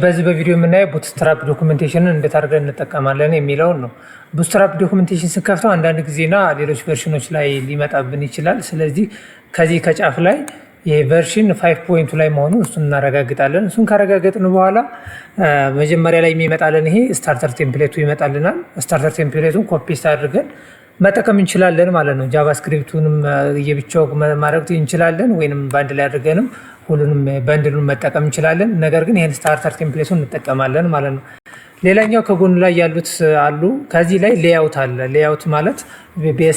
በዚህ በቪዲዮ የምናየው Bootstrap documentation ን እንዴት አድርገን እንጠቀማለን የሚለውን ነው። Bootstrap documentation ስንከፍተው አንዳንድ ጊዜና ሌሎች version ኖች ላይ ሊመጣብን ይችላል። ስለዚህ ከዚህ ከጫፍ ላይ የ version 5.2 ላይ መሆኑ እሱን እናረጋግጣለን። እሱን ካረጋገጥን በኋላ መጀመሪያ ላይ የሚመጣልን ይሄ starter template ኡ ይመጣልናል። Starter template ኡን copy paste አድርገን መጠቀም እንችላለን ማለት ነው። JavaScript ኡንም የብቻው ማድረግ እንችላለን፣ ወይንም በአንድ ላይ አድርገንም ሁሉንም bundle ኡን መጠቀም እንችላለን። ነገር ግን ይህን starter template ኡን እንጠቀማለን ማለት ነው። ሌላኛው ከጎኑ ላይ ያሉት አሉ። ከዚህ ላይ layout አለ። Layout ማለት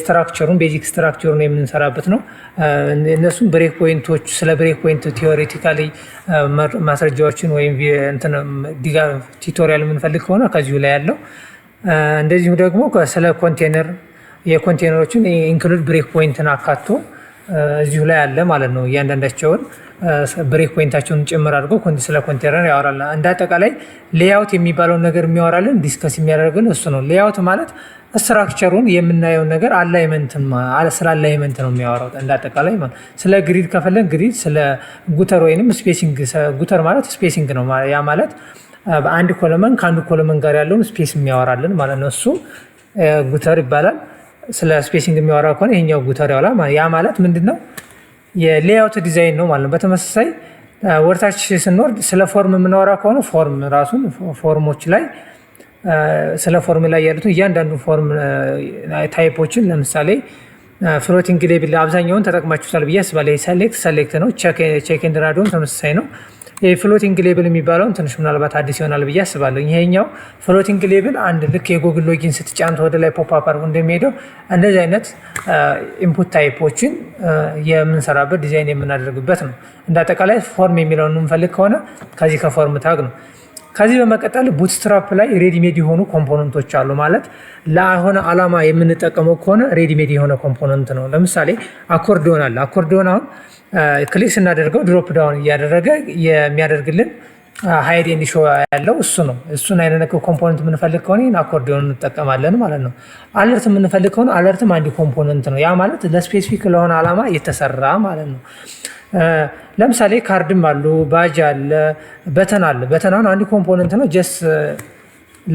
structure ኡን basic structure ኡን የምንሰራበት ነው። እነሱም break point ኦች፣ ስለ break point theoretically ማስረጃዎችን ወይም tutorial የምንፈልግ ከሆነ ከዚሁ ላይ ያለው፣ እንደዚሁ ደግሞ ስለ container የ container ኦችን include break point ን አካቶ እዚሁ ላይ አለ ማለት ነው። እያንዳንዳቸውን break point ኣቸውን ጭምር አድርጎ ስለ ኮንቴነር ያወራል። እንደ አጠቃላይ layout የሚባለውን ነገር የሚያወራልን፣ discuss የሚያደርግልን እሱ ነው። Layout ማለት structure ኡን የምናየውን ነገር alignment፣ ስለ alignment ነው የሚያወራው። እንደ አጠቃላይ ስለ grid ከፈለግን grid፣ ስለ gutter ወይንም spacing፣ gutter ማለት spacing ነው። ያ ማለት በአንድ column ከአንዱ column ጋር ያለውን space የሚያወራልን ማለት ነው። እሱ gutter ይባላል። ስለ spacing የሚያወራ ከሆነ ይሄኛው gutter ያወራል። ያ ማለት ምንድን ነው? የ layout design ነው ማለት ነው። በተመሳሳይ ወደታች ስንወርድ ስለ form የምናወራ ከሆነ form ራሱን form ኦች ላይ፣ ስለ form ላይ ያሉትን እያንዳንዱ form type ኦችን፣ ለምሳሌ floating label አብዛኛውን ተጠቅማችሁታል ብዬ አስባለሁ። Select ነው። Check and radio ን ተመሳሳይ ነው። የ floating label የሚባለውን ትንሽ ምናልባት አዲስ ይሆናል ብዬ አስባለሁ። ይሄኛው floating label አንድ ልክ የ Google login ስትጫንት ወደ ላይ pop up አድርጎ እንደሚሄደው እንደዚህ አይነት input type ኦችን የምንሰራበት፣ ዲዛይን የምናደርግበት ነው። እንደ አጠቃላይ form የሚለውን የምንፈልግ ከሆነ ከዚህ ከ form tag ነው። ከዚህ በመቀጠል Bootstrap ላይ ready made የሆኑ component ኦች አሉ። ማለት ለሆነ ዓላማ የምንጠቀመው ከሆነ ready made የሆነ component ነው። ለምሳሌ አኮርዲዮን አለ። አኮርዲዮን አሁን click ስናደርገው drop down እያደረገ የሚያደርግልን hide and show ያለው እሱ ነው። እሱን አይነት component የምንፈልግ ከሆነ ይህን አኮርዲዮን እንጠቀማለን ማለት ነው። Alert የምንፈልግ ከሆነ alert ም አንድ component ነው። ያ ማለት ለ specific ለሆነ ዓላማ የተሰራ ማለት ነው። ለምሳሌ ካርድም አሉ፣ ባጅ አለ፣ button አለ። Button አሁን አንድ component ነው። Just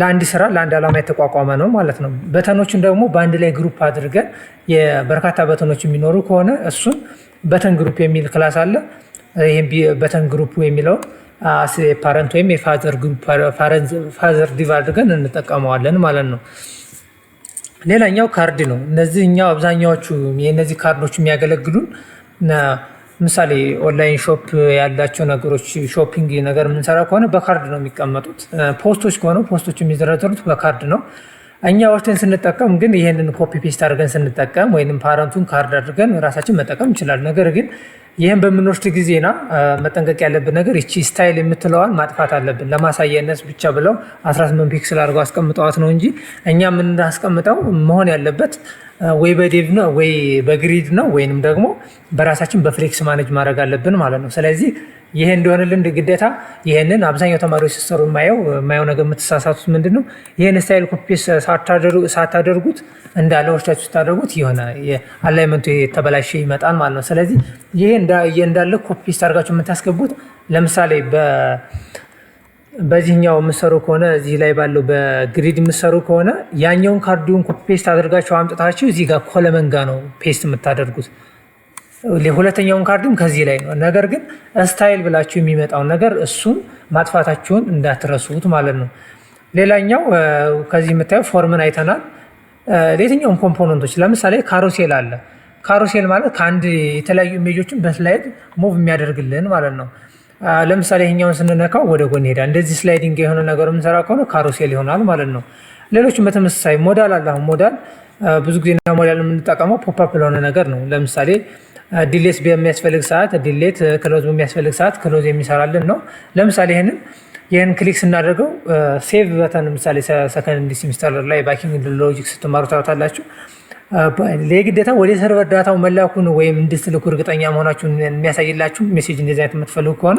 ለአንድ ስራ፣ ለአንድ ዓላማ የተቋቋመ ነው ማለት ነው። Button ኦችን ደግሞ በአንድ ላይ group አድርገን የበርካታ button ኦች የሚኖሩ ከሆነ እሱን button group የሚል class አለ። ይህም button group የሚለውን parent ወይም የ father group፣ father div አድርገን እንጠቀመዋለን ማለት ነው። ሌላኛው ካርድ ነው። እነዚህኛው አብዛኛዎቹ የእነዚህ ካርዶች የሚያገለግሉን ምሳሌ online shop ያላቸው ነገሮች፣ shopping ነገር የምንሰራ ከሆነ በካርድ ነው የሚቀመጡት። Post ኦች ከሆነ post ኦች የሚዘረዘሩት በካርድ ነው። እኛ ወስደን ስንጠቀም ግን ይህንን copy paste አድርገን ስንጠቀም ወይም parent ኡን card አድርገን ራሳችን መጠቀም እንችላለን። ነገር ግን ይህን በምንወስድ ጊዜና መጠንቀቅ ያለብን ነገር ይቺ style የምትለዋን ማጥፋት አለብን። ለማሳያነት ብቻ ብለው 18 pixel አድርገው አስቀምጠዋት ነው እንጂ እኛ የምናስቀምጠው መሆን ያለበት ወይ በ div ነው ወይ በ grid ነው ወይንም ደግሞ በራሳችን በ flex manage ማድረግ አለብን ማለት ነው። ስለዚህ ይሄ እንዲሆንልን ግዴታ ይህንን አብዛኛው ተማሪዎች ሲሰሩ የማየው ነገር፣ የምትሳሳቱት ምንድን ነው? ይህን style copy ሳታደርጉት እንዳለ ወስዳችሁ ስታደርጉት የሆነ alignment ኡ የተበላሸ ይመጣል ማለት ነው። ስለዚህ ይሄ እንዳለ copy paste አድርጋችሁ የምታስገቡት ለምሳሌ በዚህኛው የምትሰሩ ከሆነ፣ እዚህ ላይ ባለው በ grid የምትሰሩ ከሆነ ያኛውን card ኡን copy paste አድርጋችሁ አምጥታችሁ እዚህ ጋር column ጋ ነው paste የምታደርጉት። ሁለተኛውን ካርድም ከዚህ ላይ ነው። ነገር ግን style ብላችሁ የሚመጣውን ነገር እሱን ማጥፋታችሁን እንዳትረሱት ማለት ነው። ሌላኛው ከዚህ የምታየው form ን አይተናል። የትኛውም component ኦች ለምሳሌ carousel አለ። Carousel ማለት ከአንድ የተለያዩ image ኦችን በ slide move የሚያደርግልን ማለት ነው። ለምሳሌ ይሄኛውን ስንነካው ወደ ጎን ይሄዳል። እንደዚህ sliding የሆነ ነገር የምንሰራ ከሆነ carousel ይሆናል ማለት ነው። ሌሎችም በተመሳሳይ modal አለ። አሁን modal ብዙ ጊዜ modal የምንጠቀመው pop up ለሆነ ነገር ነው። ለምሳሌ delete በሚያስፈልግ ሰዓት delete፣ close በሚያስፈልግ ሰዓት close የሚሰራልን ነው። ለምሳሌ ይህን click ስናደርገው save button፣ ምሳሌ second semester ላይ backend logic ስትማሩ ታዩታላችሁ። የግዴታ ወደ server data ው መላኩን ወይም እንድትልኩ እርግጠኛ መሆናችሁን የሚያሳይላችሁ message እንደዚህ አይነት የምትፈልጉ ከሆነ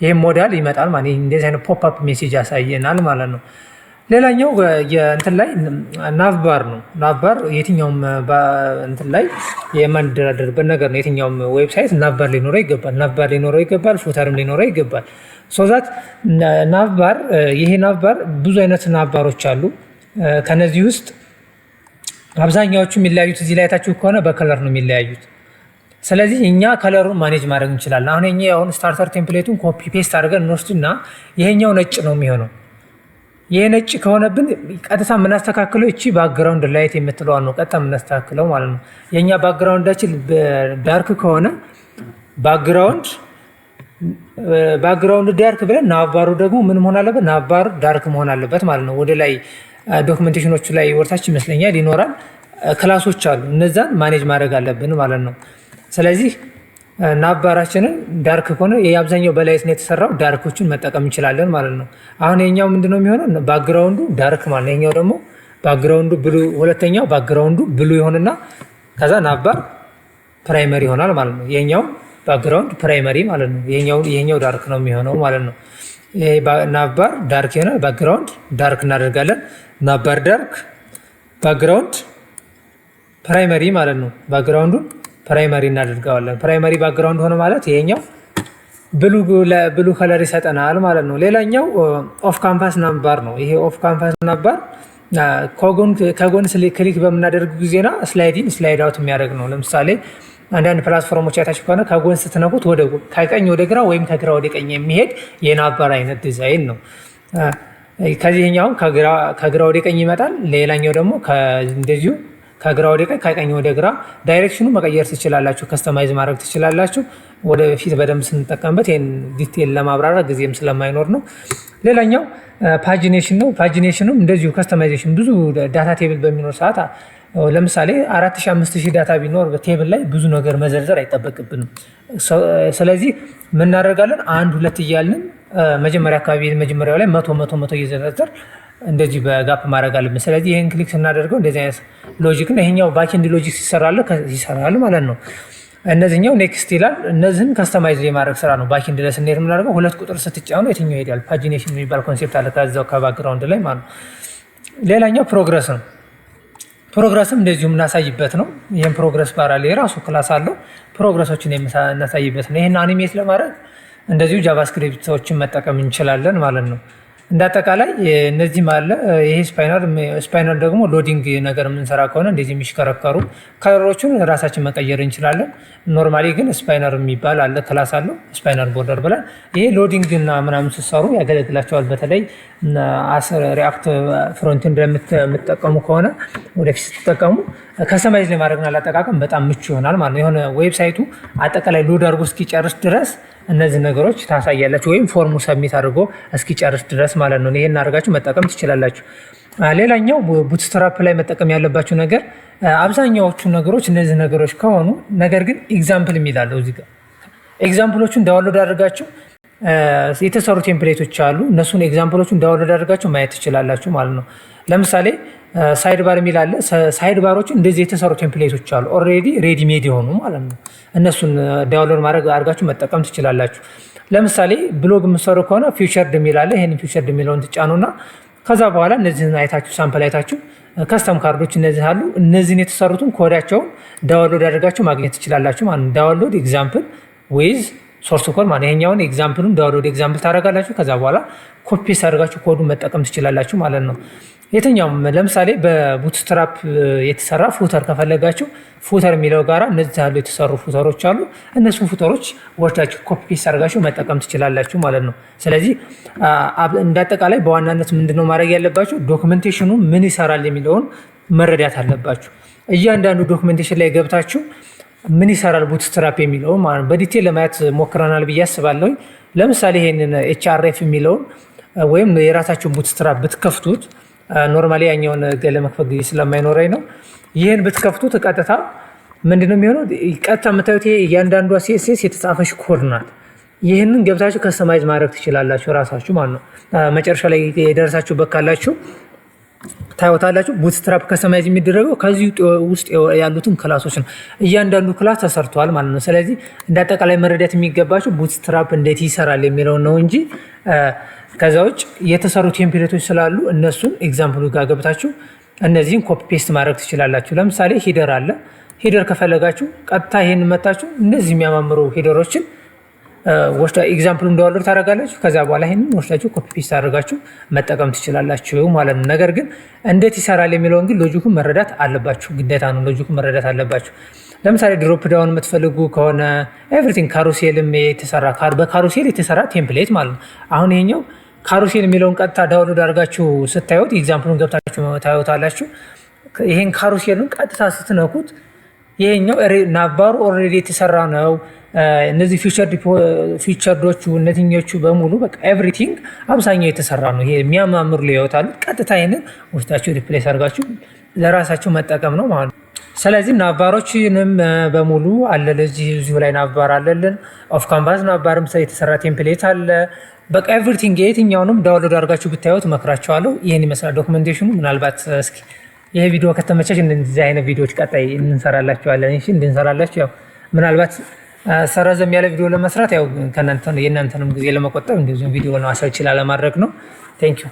ይህም modal ይመጣል ማለት እንደዚህ አይነት pop up message ያሳየናል ማለት ነው። ሌላኛው የእንትን ላይ navbar ነው። Navbar የትኛውም እንትን ላይ የማንደራደርበት ነገር ነው። የትኛውም website navbar ሊኖረው ይገባል። Navbar ሊኖረው ይገባል። Footer ም ሊኖረው ይገባል። So that navbar፣ ይሄ navbar ብዙ አይነት navbar ኦች አሉ። ከነዚህ ውስጥ አብዛኛዎቹ የሚለያዩት እዚህ ላይ አይታችሁ ከሆነ በ color ነው የሚለያዩት። ስለዚህ እኛ color ኡን manage ማድረግ እንችላለን። አሁን የኛ አሁን starter template ኡን copy paste አድርገን እንወስድና ይሄኛው ነጭ ነው የሚሆነው። ይሄ ነጭ ከሆነብን ቀጥታ የምናስተካክለው እቺ background light የምትለዋን ነው ቀጥታ የምናስተካክለው ማለት ነው። የእኛ background ኣችን dark ከሆነ background dark ብለን navbar ኡ ደግሞ ምን መሆን አለበት? Navbar dark መሆን አለበት ማለት ነው። ወደ ላይ documentation ኦቹ ላይ ወርታች ይመስለኛል ይኖራል፣ class ኦች አሉ። እነዛን manage ማድረግ አለብን ማለት ነው። ስለዚህ navbar ኣችንን dark ከሆነ፣ የአብዛኛው በ light ነው የተሰራው፣ dark ኦችን መጠቀም እንችላለን ማለት ነው። አሁን የኛው ምንድነው የሚሆነው? Background ኡ dark ማለት ነው። የኛው ደግሞ background ኡ blue፣ ሁለተኛው background ኡ blue ይሆንና ከዛ navbar primary ይሆናል ማለት ነው። የኛው background primary ማለት ነው። ይሄኛው dark ነው የሚሆነው ማለት ነው። ይሄ navbar dark ይሆናል። Background dark እናደርጋለን። Navbar dark፣ background primary ማለት ነው። Background ኡን primary እናደርገዋለን። Primary background ሆነ ማለት ይሄኛው blue color ይሰጠናል ማለት ነው። ሌላኛው off canvas navbar ነው። ይሄ off canvas navbar ከጎን click በምናደርግ ጊዜና slide in slide out የሚያደርግ ነው። ለምሳሌ አንዳንድ platform ኦች አይታችሁ ከሆነ ከጎን ስትነኩት ወደ ከቀኝ ወደ ግራ ወይም ከግራ ወደ ቀኝ የሚሄድ የ navbar አይነት ዲዛይን ነው። ከዚህኛው ከግራ ወደ ቀኝ ይመጣል። ሌላኛው ደግሞ እንደዚሁ ከግራ ወደ ቀኝ፣ ከቀኝ ወደ ግራ direction ኑ መቀየር ትችላላችሁ፣ customize ማድረግ ትችላላችሁ። ወደፊት በደንብ ስንጠቀምበት ይህን detail ለማብራራት ጊዜም ስለማይኖር ነው። ሌላኛው pagination ነው። Pagination ኑም እንደዚሁ customization፣ ብዙ data table በሚኖር ሰዓት፣ ለምሳሌ 4000፣ 5000 data ቢኖር በ table ላይ ብዙ ነገር መዘርዘር አይጠበቅብንም። ስለዚህ ምን እናደርጋለን? አንድ ሁለት እያልን መጀመሪያ አካባቢ መጀመሪያው ላይ 100፣ 100፣ 100 እየዘረዘር እንደዚህ በ gap ማድረግ አለብን። ስለዚህ ይህን click ስናደርገው እንደዚህ አይነት logic ነው። ይሄኛው backend logic ሲሰራለ ይሰራል ማለት ነው። እነዚህኛው next ይላል። እነዚህን customize የማድረግ ስራ ነው። Backend ላይ ስንሄድ የምናደርገው ሁለት ቁጥር ስትጫኑ የትኛው ይሄዳል። Pagination የሚባል concept አለ ከዛው ከ background ላይ ማለት ነው። ሌላኛው progress ነው። Progress ም እንደዚሁ የምናሳይበት ነው። ይህም progress bar አለ፣ የራሱ class አለው። Progress ኦችን የምናሳይበት ነው። ይህን animate ለማድረግ እንደዚሁ JavaScript ኦችን መጠቀም እንችላለን ማለት ነው። እንደ አጠቃላይ እነዚህም አለ። ይሄ spinner፣ spinner ደግሞ loading ነገር የምንሰራ ከሆነ እንደዚህ የሚሽከረከሩ color ኦቹን ራሳችን መቀየር እንችላለን። Normally ግን spinner የሚባል አለ፣ class አለው፣ spinner border ብለን ይሄ loading እና ምናምን ስትሰሩ ያገለግላቸዋል። በተለይ as React frontend የምትጠቀሙ ከሆነ ወደፊት ስትጠቀሙ customize ለማድረግና ለአጠቃቀም በጣም ምቹ ይሆናል ማለት ነው። የሆነ website ኡ አጠቃላይ load አድርጎ እስኪጨርስ ድረስ እነዚህ ነገሮች ታሳያላችሁ፣ ወይም form ኡ submit አድርጎ እስኪጨርስ ድረስ ማለት ነው። ይሄን አድርጋችሁ መጠቀም ትችላላችሁ። ሌላኛው Bootstrap ላይ መጠቀም ያለባችሁ ነገር አብዛኛዎቹ ነገሮች እነዚህ ነገሮች ከሆኑ፣ ነገር ግን example የሚላለው እዚህ ጋር example ኦቹን download አድርጋችሁ የተሰሩ template ኦች አሉ። እነሱን example ኦቹን download አድርጋችሁ ማየት ትችላላችሁ ማለት ነው። ለምሳሌ side bar የሚል አለ። Side bar ኦቹ እንደዚህ የተሰሩ template ኦች አሉ። Already ready made የሆኑ ማለት ነው። እነሱን download ማድረግ አድርጋችሁ መጠቀም ትችላላችሁ። ለምሳሌ ብሎግ የምትሰሩ ከሆነ featured የሚል አለ። ይህን featured የሚለውን ትጫኑና ከዛ በኋላ እነዚህን አይታችሁ፣ sample አይታችሁ፣ custom card ኦች እነዚህ አሉ። እነዚህን የተሰሩትን code ኣቸውን download አድርጋችሁ ማግኘት ትችላላችሁ ማለት ነው። Download example with source code ማለት ይሄኛውን example ኡን download example ታደርጋላችሁ። ከዛ በኋላ ኮፒ አድርጋችሁ ኮዱን መጠቀም ትችላላችሁ ማለት ነው። የትኛውም ለምሳሌ በ Bootstrap የተሰራ footer ከፈለጋችሁ footer የሚለው ጋራ እነዚህ ያሉ የተሰሩ footer ኦች አሉ። እነሱን footer ኦች ወስዳችሁ copy paste አድርጋችሁ መጠቀም ትችላላችሁ ማለት ነው። ስለዚህ እንደ አጠቃላይ በዋናነት ምንድነው ማድረግ ያለባችሁ? Documentation ኑ ምን ይሰራል የሚለውን መረዳት አለባችሁ። እያንዳንዱ documentation ላይ ገብታችሁ ምን ይሰራል Bootstrap የሚለውን ማለት ነው በ detail ለማየት ሞክረናል ብዬ አስባለሁ። ለምሳሌ ይሄንን href የሚለውን ወይም የራሳችሁን Bootstrap ብትከፍቱት፣ normally ያኛውን ለመክፈት ጊዜ ስለማይኖረኝ ነው። ይህን ብትከፍቱት ቀጥታ ምንድነው የሚሆነው? ቀጥታ የምታዩት ይሄ እያንዳንዷ CSS የተጻፈች ኮድ ናት። ይህንን ገብታችሁ customize ማድረግ ትችላላችሁ ራሳችሁ ማለት ነው። መጨረሻ ላይ የደረሳችሁበት ካላችሁ ታዩታላችሁ። Bootstrap customize የሚደረገው ከዚህ ውስጥ ያሉትን class ኦች ነው። እያንዳንዱ class ተሰርቷል ማለት ነው። ስለዚህ እንደ አጠቃላይ መረዳት የሚገባችሁ Bootstrap እንዴት ይሰራል የሚለውን ነው እንጂ ከዛ ውጭ የተሰሩ template ኦች ስላሉ እነሱን example ኡ ጋር ገብታችሁ እነዚህን copy paste ማድረግ ትችላላችሁ። ለምሳሌ header አለ። Header ከፈለጋችሁ ቀጥታ ይሄን መታችሁ እነዚህ የሚያማምሩ header ኦችን ወስዳ example ኡን download ታደርጋላችሁ። ከዛ በኋላ ይህንን ወስዳችሁ copy paste አድርጋችሁ መጠቀም ትችላላችሁ ማለት ነው። ነገር ግን እንዴት ይሰራል የሚለውን ግን logic ኡን መረዳት አለባችሁ፣ ግዴታ ነው። Logic ኡን መረዳት አለባችሁ። ለምሳሌ drop down የምትፈልጉ ከሆነ everything፣ carousel ም የተሰራ፣ በ carousel የተሰራ template ማለት ነው። አሁን ይሄኛው carousel የሚለውን ቀጥታ download አድርጋችሁ ስታዩት፣ example ኡን ገብታችሁ ታዩታላችሁ። ይሄን carousel ኡን ቀጥታ ስትነኩት ይሄኛው navbar ኡ already የተሰራ ነው። እነዚህ featured ኦቹ እነዚህኞቹ በሙሉ በቃ everything አብዛኛው የተሰራ ነው። ይሄ የሚያማምሩ layout አሉት። ቀጥታ ይሄንን ወስዳችሁ replace አድርጋችሁ ለራሳችሁ መጠቀም ነው ማለት ነው። ስለዚህ navbar ኦችንም በሙሉ አለ። ለዚህ እዚሁ ላይ navbar አለልን። Off canvas navbar ም የተሰራ template አለ። በቃ everything የትኛውንም download አድርጋችሁ ብታዩት እመክራችኋለሁ። ይህን ይመስላል documentation ኡ። ምናልባት እስኪ ይሄ ቪዲዮ ከተመቻችሁ እንደዚህ አይነት ቪዲዮዎች ቀጣይ እንሰራላችኋለን። እሺ፣ እንድንሰራላችሁ ያው ምናልባት ሰረዘም ያለ ቪዲዮ ለመስራት ያው ከእናንተ የእናንተንም ጊዜ ለመቆጠብ እንደዚሁም ቪዲዮ ነው አሰልቺ ላለማድረግ ነው። Thank you.